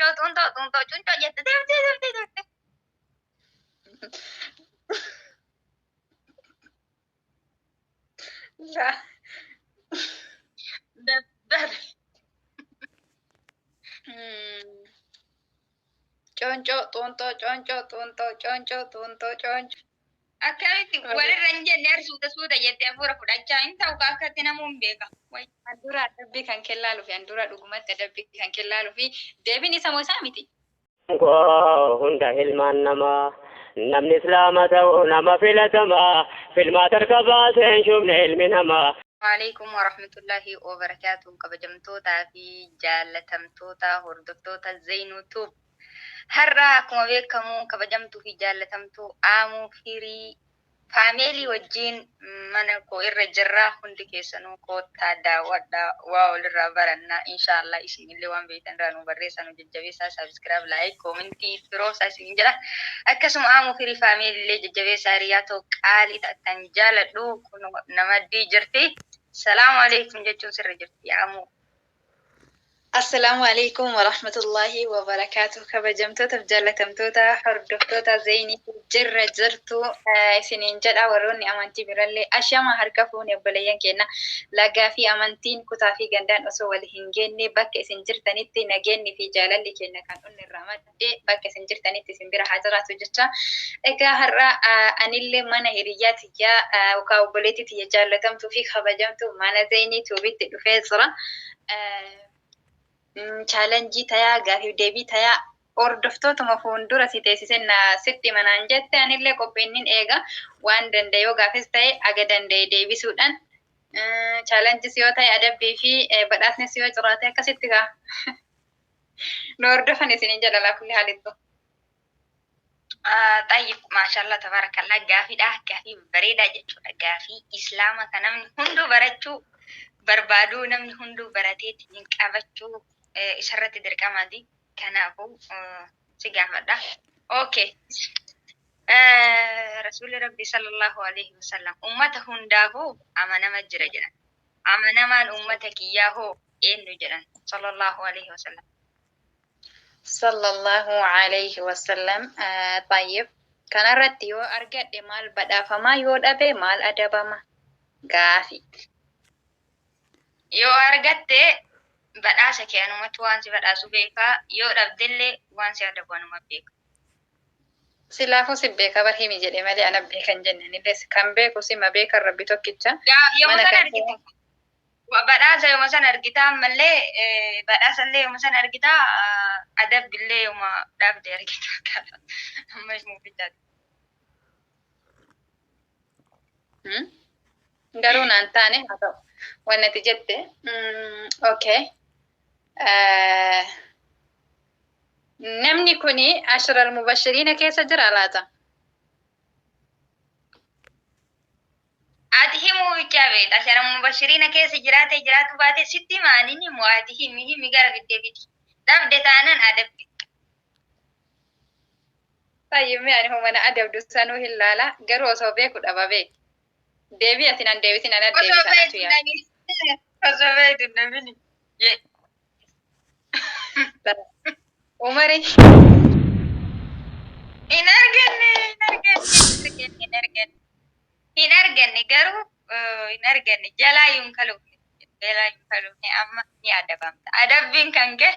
Cuuncoo xuuntoo xuuntoo cuuncoo jette daftee daftee daftee. Laa. Daftee. Cooncoo xuuntoo cooncoo xuuntoo cooncoo xuuntoo cooncoo. Akkamitti walirra hin jenne suuta suuta jettee hafuura fudhachaa hin ta'u akkatti namuu hin beeka. Handura adabbii kan kellaaluu fi handura dhugumatti adabbii kan kellaaluu fi deebiin isa moo isaa miti? Koo hunda ilmaan namaa namni islaama ta'u nama filatamaa filmaata harka baaseen shubne ilmi namaa. Alaikum warahmatullahi wabarakatuh. Kabajamtootaa fi jaallatamtoota hordoftoota Zainuu Tube. Har'a akkuma beekamu kabajamtuu fi jaallatamtuu Aamuu Firii family wajjin mana koo irra jirra. Hundi keessanuu koottaa daawwadhaa, waa walirraa barannaa inshaallah. Isinillee waan beektan irraa nu barreessaa, nu jajjabeessaa, subscribe, like, comment firoosaa isin jedha. Akkasuma Aamuu Firii family illee jajjabeessaa. Hiriyaa ta'u qaalii ta'an jaaladhu kun namaddii jirti. Salaamu alaikum jechuun sirra jirti Aamuu. Assalaamu alaikum warahmatullahi wabarakaatuh. Kabajamtootaaf jaallatamtoota hordoftoota Zeenii jirra jirtu isiniin jedha. Warroonni amantii birallee ashama harka fuune. Obboleeyyan keenya lagaa fi amantiin, kutaa fi gandaan osoo wal hin geenne, bakka isin jirtanitti nageenyi fi jaalalli keenya kan onni irraa madde bakka isin jirtanitti isin bira haa jiraatu jecha. Egaa har'a anillee mana hiriyyaa tiyyaa yookaan obboleettii tiyya jaallatamtuu fi kabajamtuu mana Zeenii Tuubitti dhufee jira. Challenge tayaa, gaafiif deebii tayaa, hordoftootuma fuuldura si teessisen na sitti manaan jette. Anillee qophiinnin eega waan danda'e yoo gaafis ta'e aga danda'e deebisuudhaan, challenge yoo ta'e, adabbii fi badhaasnis yoo jiraate akkasitti kaa nu hordofan isiniin jedha laakulli haalittu. Xayyib, maashaallah, tabarakallah. Gaafiidha, gaafii bareedaa jechuudha. Gaafii islaama kan namni hunduu barachuu barbaadu, namni hunduu barateetiin qabachuu isarratti dirqamaati. Kanaafuu si gaafadha. Okay. Rasuulli Rabbi sallallahu alaihi wasallam ummata hundaafuu amanama jira jedhan. Amanamaan ummata kiyyaa hoo eenyu jedhan sallallahu alaihi wasallam? Sallallahu alayhi wasallam. Tayyib, kanarratti yoo argadhe maal badhaafamaa, yoo dhabe maal adabama? Gaafi. Yoo argatte badhaasa kee anumatu waan si badhaasu beekaa, yoo dhabdellee waan si adabu anuma beeka. Silaafuu si beeka bar, himi jedhe malee ana beekan jenne. Anillee kan beeku sima beekan, Rabbi tokkicha. Yooma Mana sana kan argita. Badhaasa yooma sana argita, ammallee badhaasa illee yooma sana argita, adabbillee yooma dhabde argita. Amma isuma fichaati. Garuu naan taane, haa ta'u. Wanni ati jette okay. Namni kuni ashral mubashiriina keessa jira laata? Ati himuu bichaa beekta. Ashara mubashiriina keessa jiraate jiraatu baate sitti himaaniin himu, ati himi himi gara fiddee fidi. Dhabde taanan adabbi. Tayyib, mee ani humana adabdu sanuu hin laala, garuu osoo beeku dhaba beek. Deebii ati nan deebisin ana Osoo deebisa anatu beektu yaada. namni. Osoo beektu namni. Umari. Hin arganne, hin arganne, hin arganne, hin arganne. Hin arganne garuu, hin arganne. Jalaa hin kaluufne. Jalaa hin kaluufne, amma ni adabamta. Adabbiin kan kee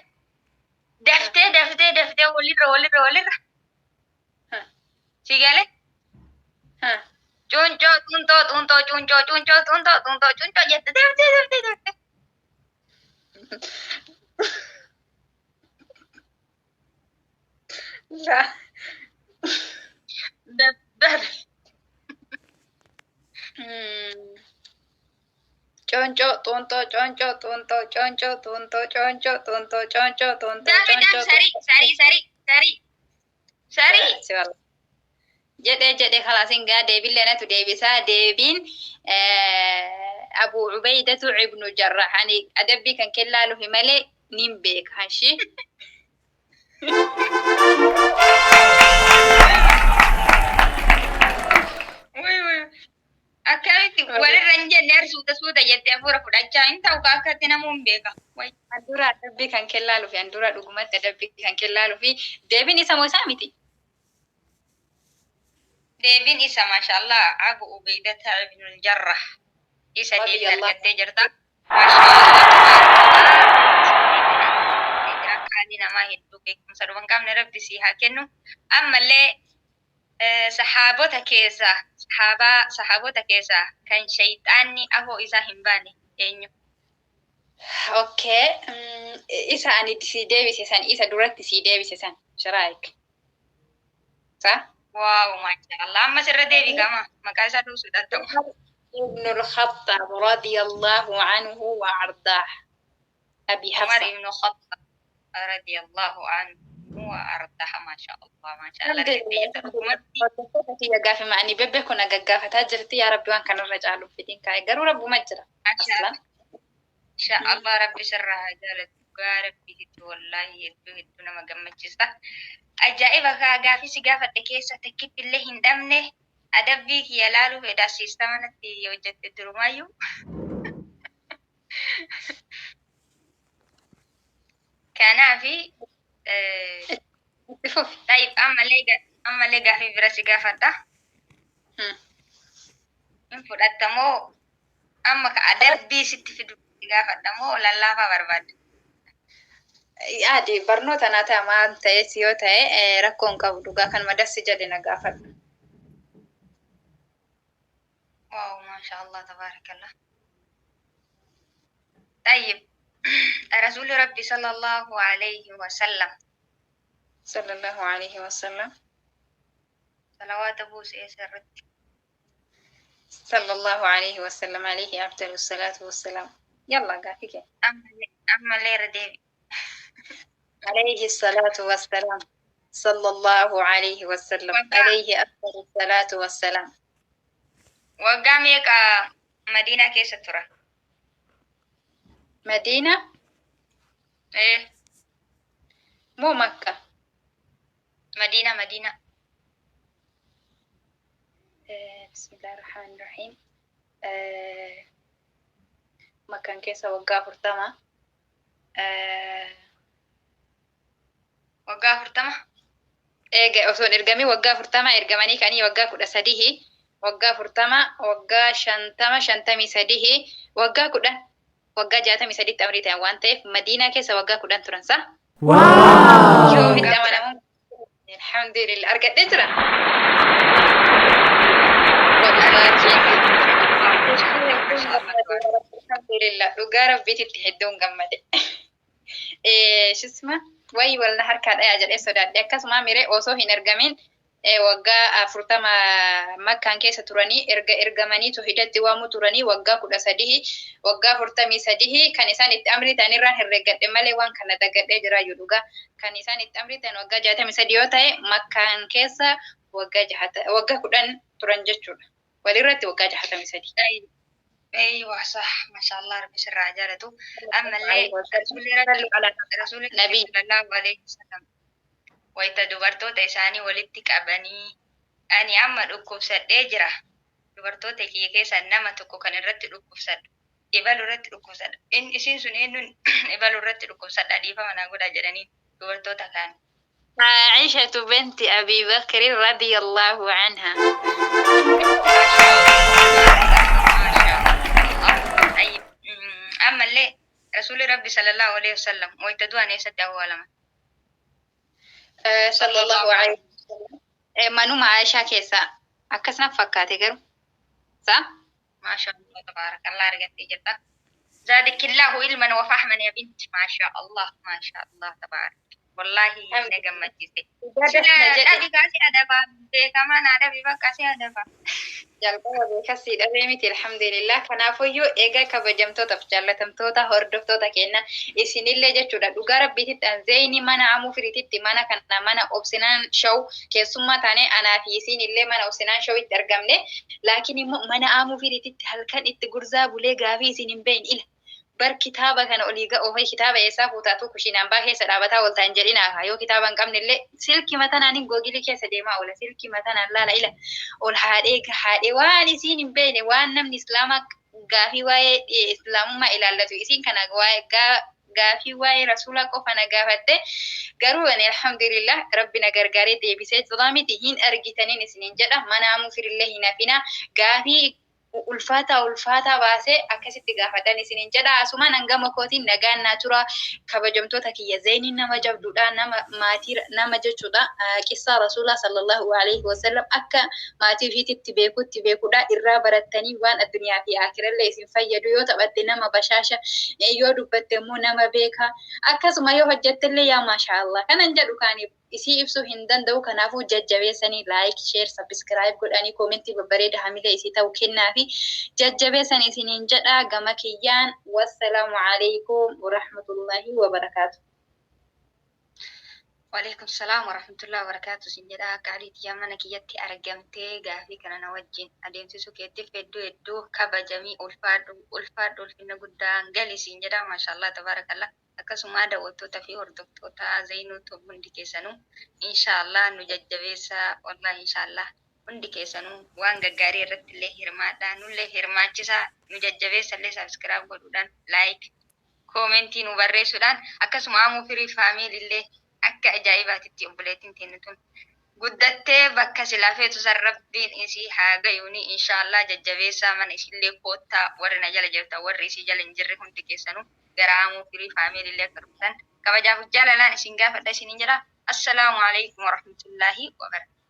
daftee daftee daftee walirra walirra walirra. Si galee? Cuuncoo xuuntoo xuuntoo cuuncoo cuuncoo xuuntoo xuuntoo cuuncoo jette daftee daftee daftee. Laa. Daftee. Cuuncoo xuuntoo cuuncoo xuuntoo cuuncoo xuuntoo cuuncoo xuuntoo cuuncoo xuuntoo Dafi daf. Cuuncoo. Sari sari sari sari sari. Jedhee jedhee kalaasin gaa, deebillee natu deebisaa. Deebiin Abu Ubaydatu ibnu Jarrah. Ani adabbii kan kellaalufi malee nin beeka hanshi. Wuy wuy. Akkamitti walirra hin jenne suuta suuta jettee hafuura fudhachaa hin ta'u akkatti namuu hin beeka. Dura adabbii kan kellaaluu fi an dura dhugumatti adabbii kan kellaaluu fi deebiin isa moo isaa miti? Deebiin isa maashaallah Abu Ubeydata ibnul Jarrah. Isa deebii argattee jirta. Maashaallah qaalii namaa hedduu beekumsa dhuma hin qabne rabbi sii haa kennu. Ammallee sahaabota keessa sahaabaa sahaabota keessa kan shayxaanni afoo isaa hin baane eenyu? Okay. Isa ani si deebise san, isa duratti si deebise san. Sharaayik. Sa? Waaw, maashaallah. Ammas irra deebi gama maqaa isaa dhuusudha ta'u. Ibn al-Khattab radiyallahu anhu wa ardaah. Abi Umar Hafsa. ibn Khattab radiyallahu anhu wa ardaha. Maashaallah, maashaallah. Argattee jirta dhugumatti. Hordoftoota kiyya gaafima ani bebbeeku na gaggaafataa jirti, yaa Rabbi waan kanarra caalu fidin kaa'e, garuu rabbuma jira. Maashaallah. Aslan. Insha Allah rabbi sirraa haa jaalatu. Dhugaa rabbi hedduu, wallaahi hedduu hedduu nama gammachiisa. Ajaa'iba kaa, gaafii si gaafadhe keessa takkitti illee hin dhabne. Adabbii kiyya laaluu fedha siistama natti hojjette durumaayyuu. Kanaafi Itti fufi. Taayib, ammallee gaafii bira si gaafadha. Hin fudhattamoo amma ka adabbii sitti fidu si gaafadha moo lallaafaa barbaadda? Yaadi barnoota naa ta'a maal ta'es yoo ta'e rakkoo hin qabu, dhugaa kan madassi jedhe na gaafadhu. Waaw, maasha Allah, tabaarakallah. طيب، رسول ربي صلى الله عليه وسلم Sallallahu alaihi wasallam. صلوات بوس سرت. Sallallahu alaihi wasallam, alaihi afdalu salaatu wassalaam. Yalla, gaafii kee. أما ليرة ديبي. عليه الصلاة والسلام، صلى الله عليه وسلم. Waggaa عليه أفضل الصلاة والسلام. Waggaa meeqa Madiinaa keessa tura? مدينة Eh, مو مكة؟ Madiinaa, Madiinaa. بسم الله الرحمن الرحيم. Makkaan keessa waggaa 40. Waggaa 40? Eega osoo hin ergamin waggaa 40, ergamanii kanii waggaa 13, waggaa 40, waggaa 50, 53, waggaa 10, waggaa 63tti amrii ta'an waan ta'eef Madiinaa keessa waggaa 10 turan sa? Yoo Waggaa itti 10. amanamu, alhamdulillah, argadhee jira. Wallaahi alhamdulillah, dhugaa rabbiititti hedduun gammade. Shisma wayi walna harkaa dhayaa jedhee sodaadhe, akkasuma miree osoo hin ergamin waggaa 40 makkaan keessa turanii, erga ergamanii tohidatti waamuu turanii waggaa 13, waggaa 43 kan isaan itti amrii ta'an irraan herreggadhe malee waan kana dagadhee jiraayyuu. Dhugaa kan isaan itti amrii ta'an waggaa 63 yoo ta'e, makkaan keessa waggaa 10 turan jechuudha. Walirratti waggaa 63. طيب، ايوه صح، ما شاء الله، ربي سر عجالته. اما اللي رسول ربي رسول Nabii. صلى الله عليه وسلم wayita dubartoota isaanii walitti qabanii, ani amma dhukkubsadhee jira, dubartoota kiyya keessaa nama tokko kan irratti dhukkubsadhu, ibalu irratti dhukkubsadha, inni isiin sun eenyuun ibalu irratti dhukkubsadha, dhiifama naa godha jedhanii dubartoota kaan. عائشة بنت أبي بكر رضي الله عنها. طيب، ammallee rasuulli rabbi sallallahu alaihi wasallam wayita du'an eessatti awwaalaman? صلى الله عليه وسلم manuma Aishaa keessa akkasuma fakkaate garuu sa? ما شاء الله تبارك الله، argattee jirta. زادك الله علما وفهما يا بنت، ما شاء الله، ما شاء الله تبارك، والله na gammachiise. Sila dhabi kaasi adaba beekamaan adabi bakka si adaba. Jalqaba beekasii dhabee miti, alhamdulillah. Kanaafuyyuu egaa kabajamtootaaf jaallatamtoota hordoftoota keenya isinillee jechuudha, dhugaa rabbiititti anzeeyni mana amuu firiititti mana kana mana obsinaan show keessummaa taane, anaa fi isinillee mana obsinaan show itti argamne, laakiin immoo mana amuu firiititti halkan itti gurzaa bulee gaafii isin hin beeyin ila bar kitaaba kana olii ga'oo kitaaba eessaa fuutaatu kushiinaan baa keessa dhaabataa ooltaa hin jedhinaa. Yoo kitaaba hin qabne illee silki matanaan googilii keessa deemaa oola, silki matanaan laala ila ol haadhee haadhee waan isiin hin beekne, waan namni islaamaa gaafii waa'ee islaamummaa ilaallatu isiin kana waa'ee Gaafii waa'ee rasuulaa qofa na gaafatte. Garuu ani alhamdulillah rabbi na gargaaree deebisee jira miti hin argitaniin isiniin jedha. Mana Amuu Firillee hin hafina. Gaafii ulfaataa ulfaataa baasee akkasitti gaafatan isiniin jedha. Asumaan hangama kootiin nagaan naa tura. Kabajamtoota kiyya, Zeeniin nama jabduudha, nama maatii nama jechuudha. Qissaa rasuulaa sallallahu alaihi wasallam akka maatii ofiititti beekutti beekuudha. Irraa barattanii waan addunyaa fi akirallee isin fayyadu. Yoo taphatte nama bashaasha, yoo dubbatte immoo nama beeka. Akkasuma yoo hojjettellee yaa maasha Allah. Kanan jedhu kaaniif isii ibsuu hin danda'u. Kanaafuu jajjabeessanii like, share, subscribe godhanii, koomentii babbareeda hamilee isii ta'u kennaa fi jajjabeessan isiniin jedha gama kiyyaan. Wassalaamu alaikum warahmatullahi wabarakaatu. Waalaikum salaam warahmatullahi wabarakatuh. Sin jedha qaalii tiyyaa, mana kiyyatti argamtee gaafii kana na wajjin adeemsisuu keettiif hedduu hedduu kabajamii, ulfaadhu ulfaadhu, ulfinna guddaan gali sin jedha. Maashaallah, tabaarakallah. Akkasuma daawwattoota fi hordoftoota Zainuu Tube hundi keessanuu inshaallah nu jajjabeessaa. Wallahi inshaallah hundi keessanuu waan gaggaarii irratti illee hirmaadhaa, nullee hirmaachisaa, nu jajjabeessa illee subscribe godhuudhaan, like, koomentii nu barreessuudhaan. Akkasuma Amuu Firii Family illee akka ajaa'ibaatitti obboleettiin teenya tun guddattee bakka silaa feetu san rabbiin isii haa gayuuni inshaallah. Jajjabeessaa, mana isillee koottaa. Warri na jala jirtan, warri isii jala hin jirre hundi keessanuu gara Amuu Firii Family illee akka dhuftan kabajaaf jaalalaan isin gaafadha isiniin jedha. Assalaamu alaikum warahmatullaahi wabarakatuh.